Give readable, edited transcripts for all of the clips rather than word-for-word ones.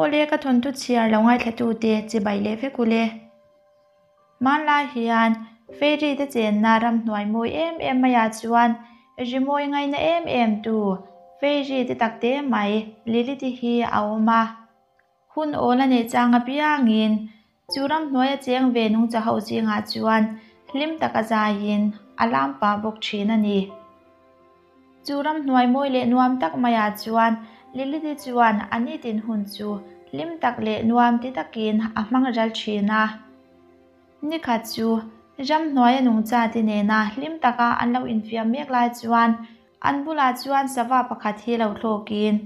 Awle ka thawnthu chhiar lo ngaithlatute chibai leh vek ule. Hmanlai hian Fairy te chenna ramhnuai mawi em em maiah chuan rimawi ngaina em em tu Fairy te takte mai Lilith-i hi a awm a. Hun awl a neih chang apiangin chu ramhnuaia cheng ve nungcha ho zingah chuan hlim taka zaiin a lam pah bawk thin a ni. Chu ramhnuai mawi leh nuam tak maiah chuan Lilith-i chuan a nitin hun chu hlim tak leh nuam ti takin a hmang ral thin a. Nikhat chu ramhnuaia nungchate nena hlim taka an lo infiam mek lai chuan an bulah chuan sava pakhat hi lo thlawkin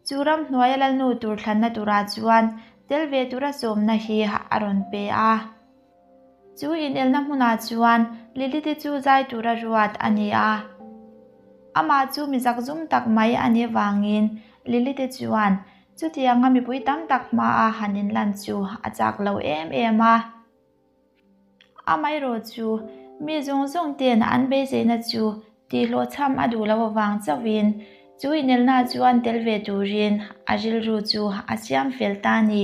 Chu ramhnuaia lalnu tur thlanna turah chuan tel ve tura sawmna hi a rawn pe a. Chu inelna hmunah chuan Lilith-i chu zai tura ruat a ni a. Amah chu mi zakzum tak mai a nih vangin Lilith-i chuan chutianga mipui tam tak hmaa han inlan chu a chak lo em em a. Amaherawh chu mi zawng zawng ten an beiseina chu tihhlawhchham a duh loh avang chauhin chu inelna chuan tel ve turin a rilru chu a siam fel ta a ni.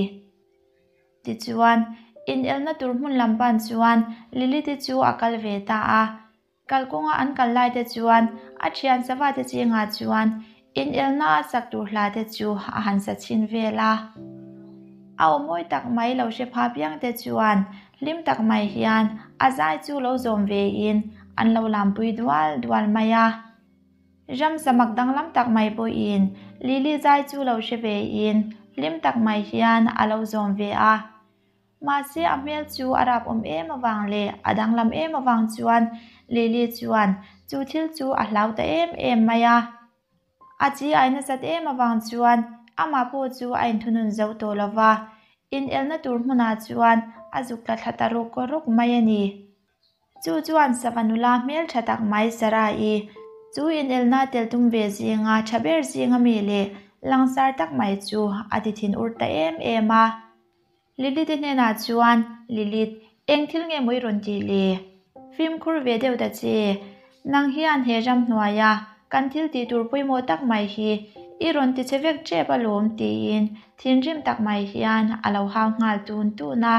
Tichuan, inelna tur hmun lam pan chuan Lilith-i chu a kal ve ta a. Kalkawnga an kal lai te chuan a thian sava te chingah chuan inelna a sak tur hla te chu a han sa chhin vel a. A aw mawi tak mai lo hre pha piang te chuan hlim tak mai hian a zai chu lo zawm ve in an lo lampui dual dual mai a. Ramsa mak danglam tak mai pawhin Lily zai chu lo hre ve in hlim tak mai hian a lo zawm ve a. Mahse a hmel chu a rap awm em avang leh a danglam em avang chuan Lily chuan chu thil chu a hlau ta em em mai a. A chi ai nasat em avang chuan amah pawh chu a inthunun zo tawh lo va, inelna tur hmunah chuan a zuk tla thla ta ruk ruk mai a ni. Chu chuan sava nula hmel tha tak mai Sarai chu inelna tel tum ve zinga tha ber zinga mi leh langsar tak mai chu a ti thin ur ta em em a. Lilith-i hnenah chuan, Lilith, eng thil nge maw i rawn tih le? Fimkhur ve deuh ta che. Nang hian he ram hnuaia kan thil tih tur pawimawh tak mai hi i rawn ti che vek tep alawm tiin thinrim tak mai hian a lo hau nghal tun tun a.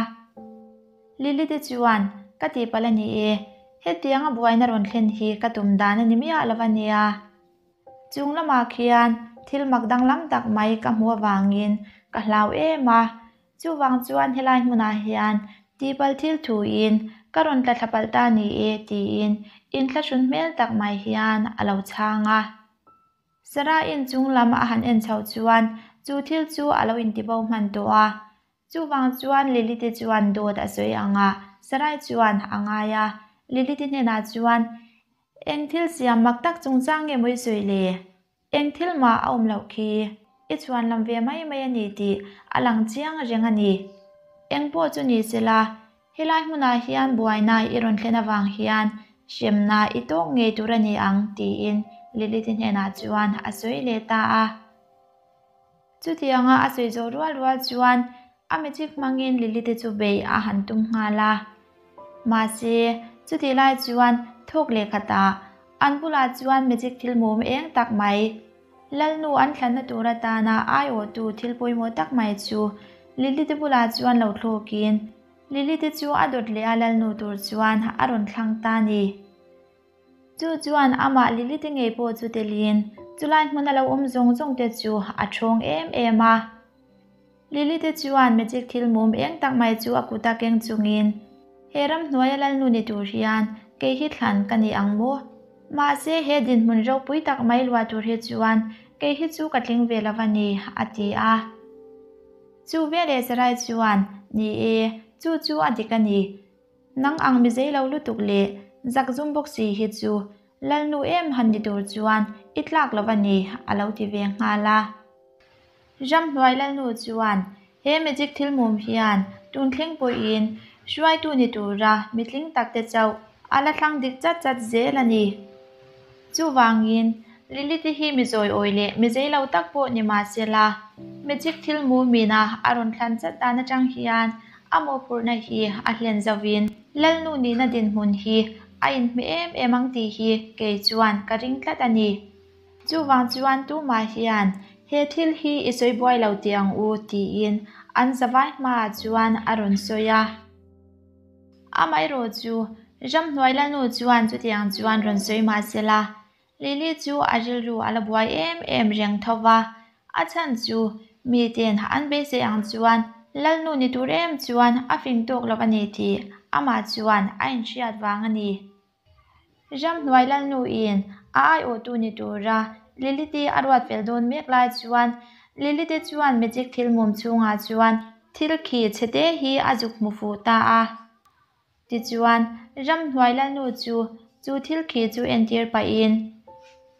Lilith-i chuan, Ka tihpalh a ni e, hetianga buaina rawn thlen hi ka tum dan a ni miah lo a nia. Chung lamah khian thil mak danglam tak mai ka hmu avangin ka hlau em a, chuvang chuan helai hmunah hian tihpalh thil thuin ka rawn tla thla palh ta ni e tiin inthlahrun hmel tak mai hian a lo chhang a. Sarah-in chung lam a han en chhoh chuan chu thil chu a lo intibo hman tawh a, chuvang chuan Lilith-i chuan dawt a sawi ang a, Sarai chuan a ngai a, Lilith-i hnenah chuan Eng thil siam mak tak chungchang nge maw i sawi le? Eng thil mah a awm loh khi? I chhuan lam ve mai mai a ni tih a lang chiang reng a ni. Eng pawh chu ni se la, helai hmunah hian buaina i rawn thlen avang hian hremna i tawk ngei tur a ni ang tiin Lilith-i hnenah chuan a sawi leh ta a. Chutianga a sawi zawh rual rual chuan a magic hmangin Lily te chu bei a han tum nghal a. Mahse, chutih lai chuan thawk leh khatah an bulah chuan magic thil mum eng tak mai, Lalnu an thlanna tur atana aiawhtu thil pawimawh tak mai chu Lily te bulah chuan lo thlawkin Lily te chu a dawt leh a Lalnu tur chuan a rawn thlang ta a ni. Chu chuan amah Lilith ngei pawh chu telin chulai hmun a lo awm zawng zawng te chu a thawng em em a. Lilith chuan magic thil mum eng tak mai chu a kut a keng chungin, He ramhnuaia lalnu ni tur hian kei hi thlan ka ni ang maw? Mahse he dinhmun ropui tak mai luah tur hi chuan kei hi chu ka tling ve lo a ni, a ti a. Chu veleh Sarai chuan, Ni e, chu chu a dik a ni. Nang ang mi zei lo lutuk leh zak zum bawk si hi chu Lalnu em han ni tur chuan i tlak lo a ni a lo ti ve nghal a. Ramhnuai Lalnu chuan he magic thil mum hian tun thleng pawhin hruaitu ni tura mitling tak te chauh a la thlang dik chat chat zel a ni. Chuvangin, Lilith-i hi mi zawiawi leh mi zei lo tak pawh ni mah se la, magic thil mumina a rawn thlan chat dan atang hian a mawhphurhna hi a hlen zovin Lalnu nihna dinhmun hi a inhmeh em em ang tih hi kei chuan ka ring tlat a ni. Chuvang chuan tumah hian He thil hi i sawi buai lo teh ang u, tiin an zavai hmaah chuan a rawn sawi a. Amaherawh chu, ramhnuai lalnu chuan chutiang chuan rawn sawi mah se la, Lily chu a rilru a la buai em em reng tho va, a chhan chu miten an beisei ang chuan lalnu ni tur em chuan a fing tawk lo a ni tih amah chuan a inhriat vang a ni. Ramhnuai lalnuin a aiawhtu ni tura Lilith-i a ruat fel dawn mek lai chuan Lilith-i chuan magic thil mum chhungah chuan thil khi chhe te hi a zuk hmu fuh ta a. Tichuan, ramhnuai lalnu chu chu thil khi chu entir pahin,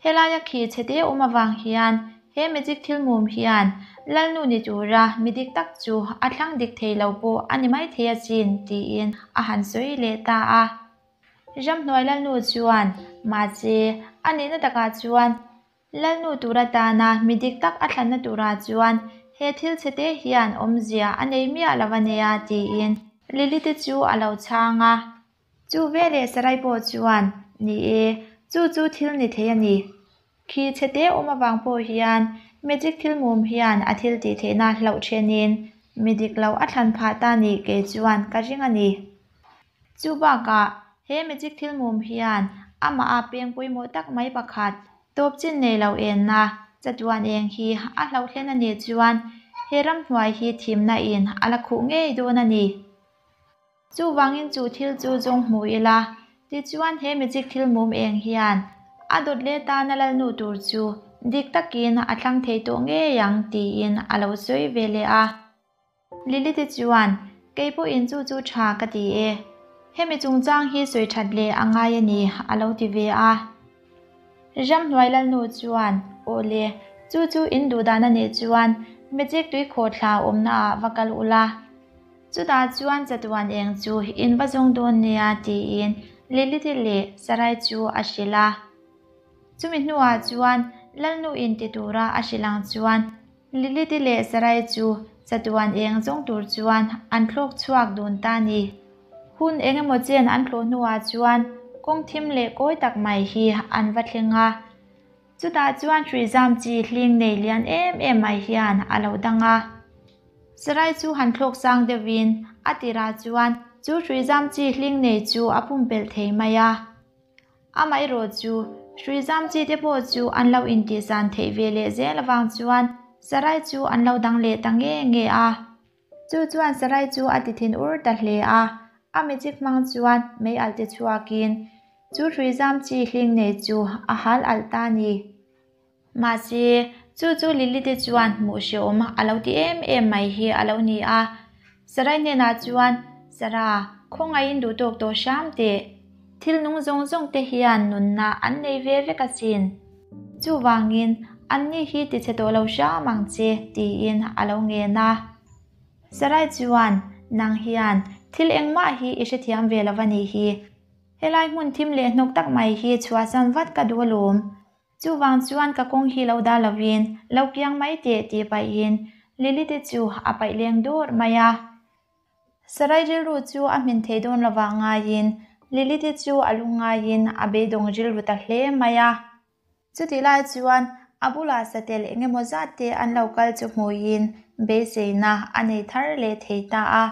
Helaia khi chhe te awm avang hian he magic thil mum hian lalnu ni tura mi dik tak chu a thlang dik thei lo pawh a ni maithei asin, tiin a han sawi leh ta a. Ramhnuai lalnu chuan, Mahse, a nihna takah chuan lalnu tur atana mi dik tak a thlanna turah chuan he thil chhete hian awmzia a nei miah lo a nia, tiin Lilith-i chu a lo chhang a. Chu veleh Sarai pawh chuan, Ni e, chu chu thil ni thei a ni. Khi chhete awm avang pawh hian magic thil mum hian a thil tih theihna hlauh thenin mi dik lo a thlan phah ta nih kei chuan ka ring a ni. Chu bakah he magic thil mum hian amah a peng pawimawh tak mai pakhat tawp chin nei lo enna chatuan eng hi a hlauh hlen a nih chuan he ramhnuai hi thimna in a la khuh ngei dawn a ni. Chuvangin chu thil chu zawng hmu ila, tichuan he magic thil mum eng hian a dawt leh tana lalnu tur chu dik takin a thlang thei tawh ngei ang tiin a lo sawi ve leh a. Lilith-i chuan, Kei pawhin chu chu tha ka ti e. Hemi chungchang hi sawi that leh a ngai a ni a lo ti ve a. Ramhnuai lalnu chuan, Aw le, chu chu in duh dan a nih chuan magic tuikhawh thla awmna ah va kal ula. Chutah chuan chatuan eng chu in va zawng dawn nia tiin Lilith-i leh Sarai chu a hrilh a. Chumi hnuah chuan Lalnu in ti tura a hrilh ang chuan Lilith-i leh Sarai chu chatuan eng zawng tur chuan an thlawk chhuak dun ta a ni. Hun eng emaw chen an thlawh hnuah chuan kawng thim leh kawi tak mai hi an va thleng a. Chutah chuan hruizam chi hling nei lian em em mai hian a lo dang a. Sarai chu han thlawk sang deuhin a tirah chuan chu hruizam chi hling nei chu a pumpelh thei mai a. Amaherawh chu hruizam chi te pawh chu an lo intihsan theih ve leh zel avang chuan Sarai chu an lo dang leh ta nge nge a. Chu chuan Sarai chu a ti thin ur ta hle a, a magic hmang chuan mei alh te chhuakin chu hruizam chi hling nei chu a hal alh ta a ni. Mahse, chu chu Lily te chuan hmuh hreawm a lo ti em em mai hi a lo ni a. Sarai hnenah chuan, Sara, khawngaihin duh tawk tawh hram teh. Thil nung zawng zawng te hian nunna an nei ve vek asin. Chuvangin, anni hi tichhe tawh lo hram ang che, tiin a lo ngen a. Sarai chuan, Nang hian thil engmah hi i hrethiam ve lo va nih hi. Helai hmun thim leh hnawk tak mai hi chhuahsan vat ka duh alawm. Chuvang chuan ka kawng hi lo dah lovin lo kiang mai teh tih pahin Lily te chu a paih leng dur mai a. Sarai rilru chu a hmin thei dawn lovah ngaiin Lilith-i chu a lung ngaiin a beidawng rilru ta hle mai a. Chutih lai chuan a bulah satel eng emaw zat te an lo kal chu hmuiin beiseina a nei thar leh thei ta a.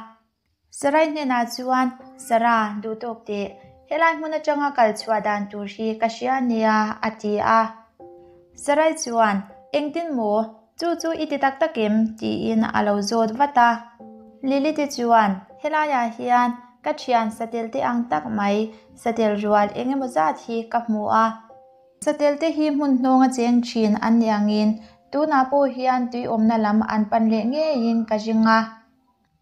Sarai hnenah chuan, Sara, duh tawk teh, helai hmun atanga kal chhuah dan tur hi ka hria nia, a ti a. Sarai chuan, Engtin maw? Chu chu i ti tak tak em? tiin a lo zawt vat a. Lilith-i chuan, Helaiah hian ka thian satel te ang tak mai, satel rual eng emaw zat hi ka hmu a. Satel te hi hmun hnawnga cheng thin an ni angin tunah pawh hian tui awmna lam an pan leh ngeiin ka ring a.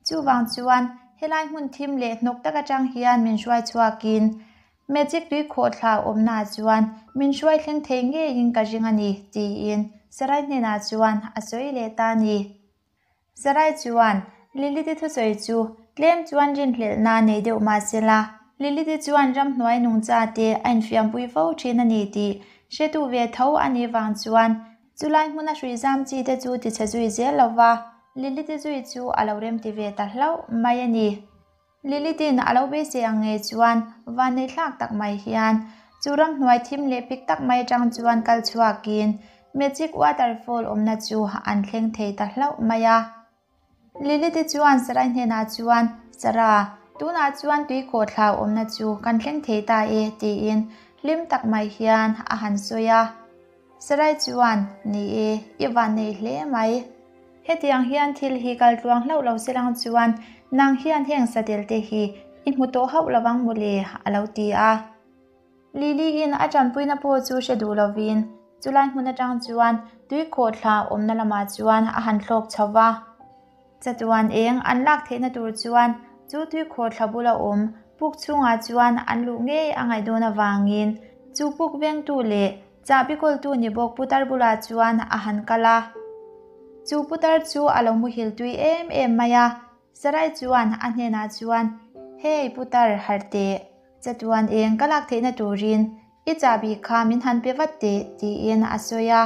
Chuvang chuan helai hmun thim leh hnawk tak atang hian min hruai chhuakin Magic tui khawhthla awmnaah chuan min hruai thleng thei ngeiin ka ring a ni, tiin Sarai hnenah chuan a sawi leh ta a ni. Sarai chuan Lilith-i thusawi chu tlem chuan rinhlelhna nei deuh mah se la, Lilith-i chuan ramhnuai nungcha te a infiampui fo thin a ni tih hretu ve tho a nih vang chuan chulai hmuna hruizam chi te chu tichhe zui zel lo va, Lilith-i zui chu a lo remti ve ta hlauh mai a ni. Lilith-in a lo beisei ang ngei chuan vanneihthlak tak mai hian chu ramhnuai thim leh pik tak mai atang chuan kal chhuakin. Magic Waterfall awmna chu an thleng thei ta hlauh mai a. Lilith-i chuan Sarai hnenah chuan, Sarah, tunah chuan tui khawhthla awmna chu kan thleng thei ta e, tiin hlim tak mai hian a han sawi a. Sarai chuan, Ni e, i vannei hle mai. Hetiang hian thil hi kal tluang hlauh lo se lang chuan nang hian heng satel te hi i hmu tawh hauh lovang mawle, a lo ti a. Lily-in a tanpuina pawh chu hre duh lovin chulai hmun atang chuan tui khawhthla awmna lamah chuan a han thlawk chho va. Chatuan eng an lak theihna tur chuan chu tui khawhthla bula awm puk chhungah chuan an luh ngei a ngaih dawn avangin chu puk vengtu leh chahbi kawltu ni bawk putar bulah chuan a han kal a. Chu putar chu a lo muhil tui em em mai a, Sarai chuan a hnenah chuan, Hey putar, harh teh! Chatuan eng ka lak theihna turin i chahbi kha min han pe vat teh, tiin a sawi a.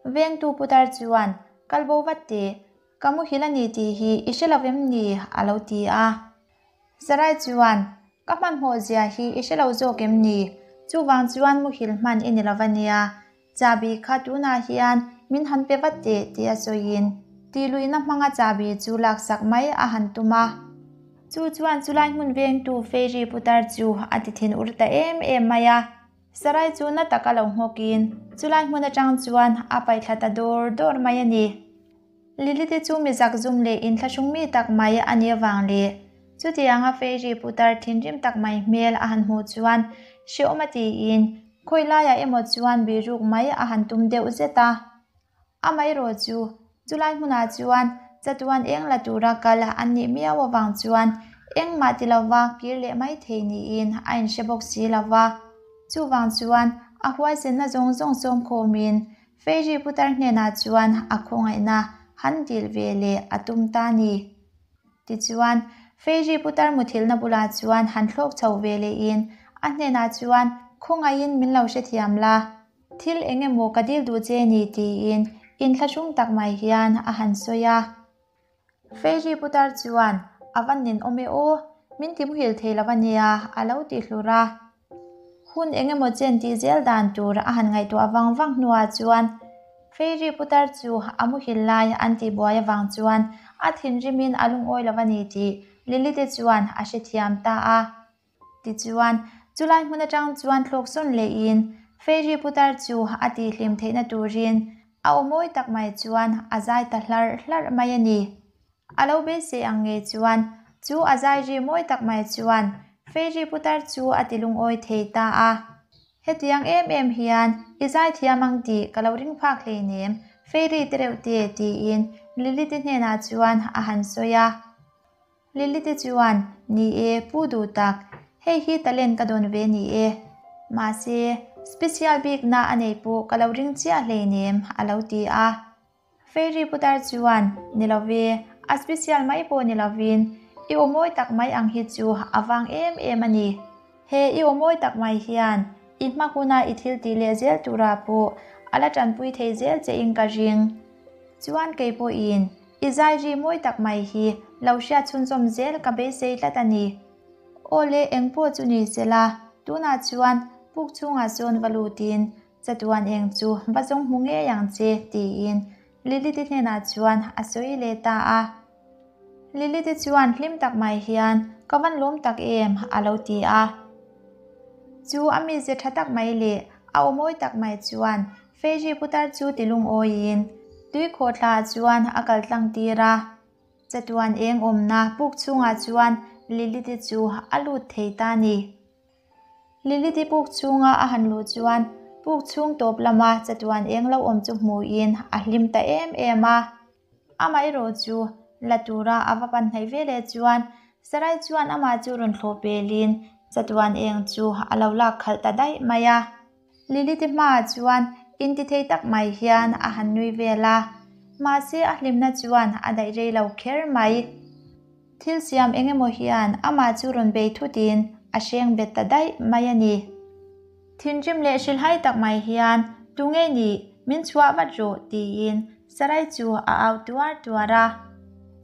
Vengtu putar chuan, Kal bo vat teh, ka muhil a ni tih hi i hre lo vem ni? a lo ti a. Sarai chuan, Ka hmanhmawh zia hi i hre lo zawk em ni? Chuvang chuan muhil hman i ni lo va nia, Chahbi kha tunah hian min han pe vat teh tia sawiin tihluihna hmanga chahbi chu laksak mai a han tum a. Chu chuan chulai hmun vengtu Fairy putar chu a ti thin ur ta em em mai a. Sarai chu na taka lo nghawkin chulai hmun atang chuan a paihthla ta dawr dawr mai a ni. Lily te chu mi zak zum leh inthlahrung mi tak mai a nih avang leh chutianga Fairy putar thinrim tak mai hmel a han hmuh chuan hrehawm a tiin khawi laiah emaw chuan bihruk mai a han tum deuh zet a. Amaherawh chu chulai hmunah chuan chatuan eng la tura kal an nih miau avang chuan engmah ti lova kir leh mai thei niin a inhre bawk si lova. Chuvang chuan a huaisenna zawng zawng sawmkhawmin Fairy putar hnenah chuan a khawngaihna han dil ve leh a tum ta ni. Tichuan, Fairy putar muthilhna bulah chuan han thlawk chho ve lehin a hnenah chuan khawngaihin min lo hrethiam la, thil eng emaw ka dil duh che ni tiin inthlahrung tak mai hian a han sawi a. Fairy putar chuan, A va nen awm e aw, min ti muhil thei lo a nia, a lo ti hlur a. Hun eng emaw chen tih zel dan tur a han ngaihtuah vang vang hnuah chuan Fairy putar chu a muhil lai an tih buai avang chuan a thinrimin a lungawi lo a ni tih Lily te chuan a hrethiam ta a. Tichuan, chulai hmun atang chuan thlawk sawn lehin Fairy putar chu a tihhlim theihna turin a aw mawi tak mai chuan a zai ta hlarh hlarh mai a ni. A lo beisei ang nge chuan chu a zai ri mawi tak mai chuan Fairy putar chu a ti lungawi thei ta a. Hetiang em em hian i zai thiam ang tih ka lo ring phak hleinem Fairy te reuh te tiin Lily te hnenah chuan a han sawi a. Lily te chuan, Ni e, pu duh tak, hei hi talent ka dawn ve ni e. Mahse, special bikna a nei pawh ka lo ring chiah hleinem, a lo ti a. Fairy putar chuan, Ni lo ve, a special mai pawh ni lovin, i aw mawi tak mai ang hi chu a vang em em a ni. He i aw mawi tak mai hian i hma huna i thil tih leh zel turah pawh a la tanpui thei zel che in ka ring. Chuan kei pawhin i zai ri mawi tak mai hi lo hriat chhunzawm zel ka beisei tlat a ni. Aw le eng pawh chu ni sela, tunah chuan puk chhungah sawn va lutin chatuan eng chu va zawng hmu ngei ang che tiin Lily te hnenah chuan a sawi leh ta a. Lily te chuan hlim tak mai hian ka van lawm tak em a lo ti a. Chu a mizia tha tak mai leh a aw mawi tak mai chuan Fairy putar chu ti lungawiin tui khawhthla ah chuan a kal tlang tir a. Chatuan eng awmna puk chhungah chuan Lily te chu a lut thei ta ni. Lily te puk chhunga a han luh chuan puk chhung tawp lama chatuan eng lo awm chu hmuhin a hlim ta em em a. Amaherawh chu la tura a va pan hnaih ve leh chuan Sarai chuan amah chu rawn thlawh pelin chatuan eng chu a lo lak khalh ta daih mai a. Lily te hmaah chuan intithei tak mai hian a han nui vel a, mahse a hlimna chuan a daih rei lo kher mai. Thil siam eng emaw hian amah chu rawn bei thutin a hreng bet ta daih mai a ni. Thinrim leh hrilhai tak mai hian, Tu nge nih, min chhuah vat rawh, tiin Sarai chu a au tuar tuar a.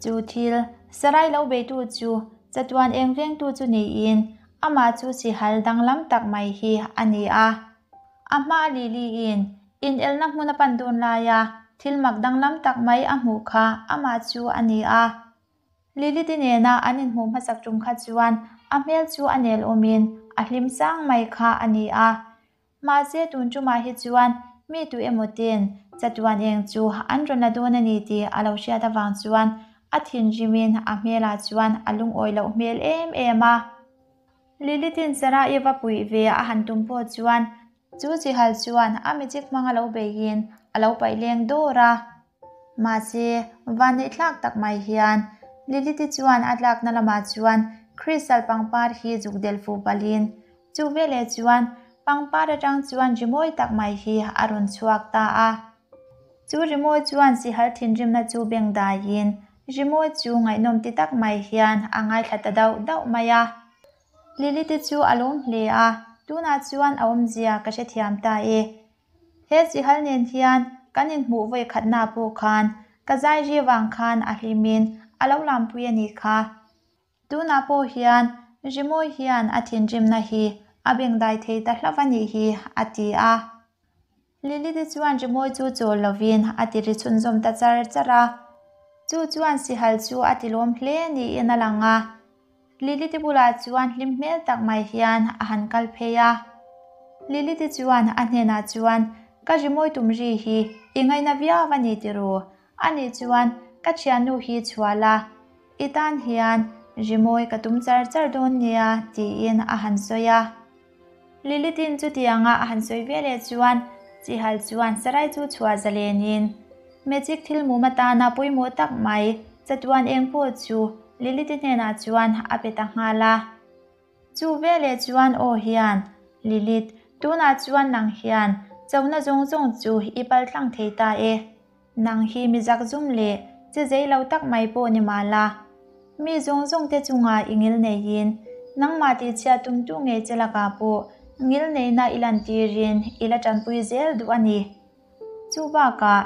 Chu thil, Sarai lo beitu chu chatuan eng vengtu chu niin amah chu sihal danglam tak mai hi a ni a. A hma Lily-in. Inelna hmun a pan dawn laia thil mak danglam tak mai a hmuh kha amah chu a ni a. Lilith-i nena an inhmuh hmasak tum kha chuan a hmel chu a nel awmin a hlim sang mai kha a ni a. Mahse tun tumah hi chuan mi tu emaw ten chatuan eng chu an rawn la dawn a ni tih a lo hriat avang chuan a thinrimin a hmelah chuan a lungawi loh hmel em em a. Lilith-in Sarah-i va puih ve a han tum pawh chuan Chu chihal chuan a magic hmanga lo beihin a lo paih leng dawr a. Mahse, vanneihthlak tak mai hian Lilith-i chuan a tlakna lamah chuan crystal pangpar hi zuk del fuh palhin chu veleh chuan pangpar atang chuan rimawi tak mai hi a rawn chhuak ta a. Chu rimawi chuan sihal thinrimna chu beng daiin rimawi chu ngaihnawm ti tak mai hian a ngaithla ta dauh dauh mai a. Lilith-i chu a lawm hle a, tunah chuan a awmzia ka hrethiam ta e. He sihal nen hian kan inhmuh vawi khatna pawh khan ka zai ri vang khan a hlimin a lo lampui a nih kha. Tunah pawh hian Rimawi hian a thinrimna hi a bengdai thei ta hlauh a nih hi, a ti a. Lilith-i chuan rimawi chu chawl lovin a ti ri chhunzawm ta char char a. Chu chuan sihal chu a ti lawm hle niin a lang a. Lilith-i bulah chuan hlim hmel tak mai hian a han kal phei a. Lilith-i chuan a hnenah chuan, Ka rimawi tum ri hi i ngaina viau a ni tiraw? Anih chuan ka thiannu hi chhuah la, i tan hian rimawi ka tum char char dawn nia tiin a han sawi a. Lilith-in chutianga a han sawi ve leh chuan Chihal chuan Sarai chu chhuah zalenin magic thil mum atana pawimawh tak mai chatuan eng pawh chu Lilith-i hnenah chuan a pe ta nghal a. Chu veleh chuan aw hian, Lilith, tunah chuan nang hian chona zawng zawng chu i pal tlang thei ta e. Nang hi mi zak zum leh che zei lo tak mai pawh ni mah la. Mi zawng zawng te chungah i ngil neiin nangmah tihchhiat tumtu ngei che lakah pawh ngil neihna i lantirin i la tanpui zel duh a ni. Chu bakah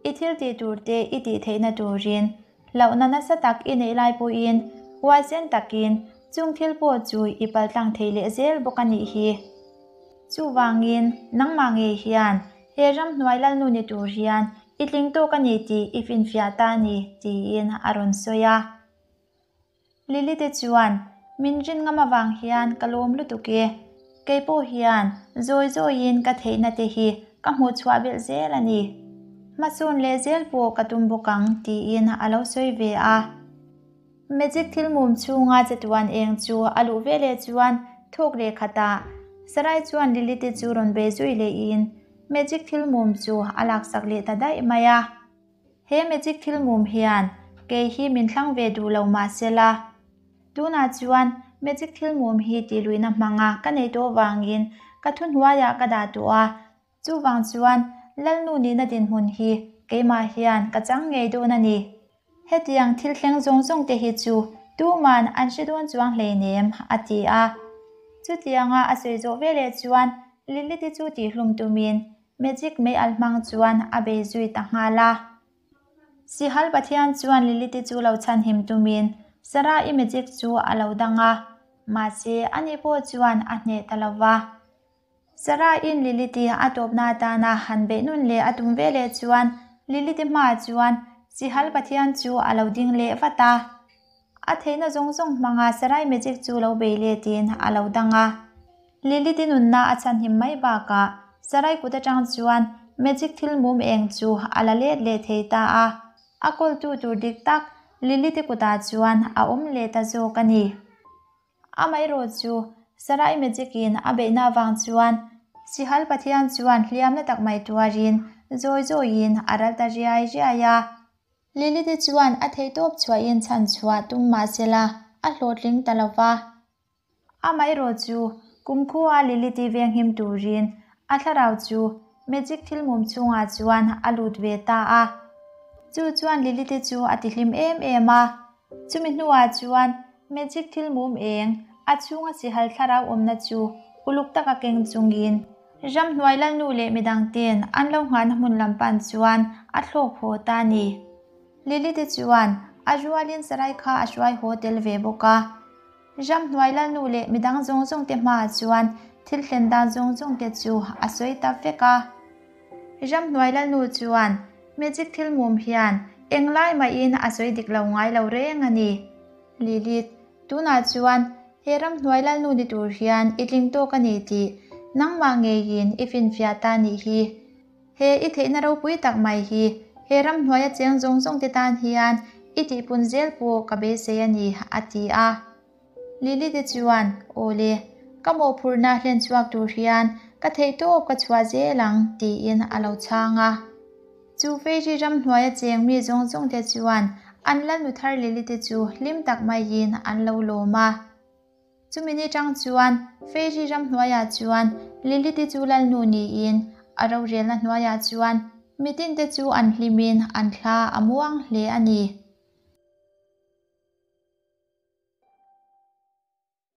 i thil tih tur te i tih theihna turin hlauhna nasa tak i neih lai pawhin huaisen takin chung thil pawh chu i paltlang thei leh zel bawk a nih hi. Chuvangin nangmah ngei hian he ramhnuai lalnu ni tur hian i tling tawk a ni tih i finfiah ta a ni tiin a rawn sawi a. Lily te chuan, Min rin ngam avang hian ka lawm lutuk e. Kei pawh hian zawi zawiin ka theihna te hi ka hmuh chhuah belh zel a ni. Hmasawn leh zel pawh ka tum bawk ang, tiin a lo sawi ve a. Magic thil mum chhunga chatuan eng chu a luh veleh chuan thawk leh khatah Sarai chuan Lily te chu rawn bei zui lehin magic thil mum chu a laksak leh ta daih mai a. He magic thil mum hian kei hi min thlang ve duh lo mah se la, tunah chuan magic thil mum hi tihluihna hmanga ka nei tawh vangin ka thuhnuaiah ka dah tawh a, chuvang chuan Lalnu nihna dinhmun hi keimah hian ka chang ngei dawn a ni. Hetiang thil thleng zawng zawng te hi chu tuman an hre dawn chuang hleinem, a ti a. Chutianga a sawi zawh veleh chuan Lilith-i chu tihhlum tumin Magic mei al hmang chuan a bei zui ta nghal a. Sihal Pathian chuan Lilith-i chu lo chhanhim tumin Sarah-i magic chu a lo dang a, mahse ani pawh chuan a hneh ta lo va. Sarah-in Lilith-i a tawpna atana han beih nun leh a tum veleh chuan Lilith-i hmaah chuan Sihal Pathian chu a lo ding leh vat a. A theihna zawng zawng hmanga Sarai magic chu lo bei letin a lo dang a. Lilith-i nunna a chhanhim mai bakah Sarai kut atang chuan magic thil mum eng chu a la let leh thei ta a, a kawltu tur dik tak Lilith-i kutah chuan a awm leh ta zawk a ni. Amaherawh chu Sarai magic-in a beihna avang chuan Sihal Pathian chuan hliamna tak mai tuarin zawi zawiin a ral ta riai riai a. Lilith-i chuan a theihtawp chhuahin chhanchhuah tum mah sela a hlawhtling ta lo va. Amaherawh chu kumkhua Lilith-i venghim turin a thlarau chu magic thil mum chhungah chuan a lut ve ta a. Chu chuan Lilith-i chu a tihlim em em a. Chumi hnuah chuan magic thil mum eng a chhunga sihal thlarau awmna chu uluk taka keng chungin ramhnuai lalnu leh midangten an lo nghahna hmun lam pan chuan a thlawk haw ta a ni. Lilith-i chuan a rualin sarai kha a hruai haw tel ve bawk a. Ramhnuai lalnu leh midang zawng zawng te hmaah chuan thil thlen dan zawng zawng te chu a sawi ta vek a. Ramhnuai Lalnu chuan magic thil mum hian englai mahin a sawi dik lo ngai lo reng a ni. Lilith, tunah chuan he ramhnuai Lalnu ni tur hian i tling tawk a ni tih nangmah ngeiin i finfiah ta nih hi. He i theihna ropui tak mai hi he ramhnuaia cheng zawng zawng te tan hian i tihpun zel pawh ka beisei a ni, a ti a. Lily te chuan, Aw le, ka mawhphurhna hlen chhuak tur hian ka theihtawp ka chhuah zel ang, tiin a lo chhang a. Chu Fairy ramhnuaia cheng mi zawng zawng te chuan an lalnu thar Lily te chu hlim tak maiin an lo lawm a. Chumi ni tang chuan Fairy ramhnuaiah chuan Lily te chu lalnu niin a rorelna hnuaiah chuan mitin te chu an hlimin an thla a muang hle a ni.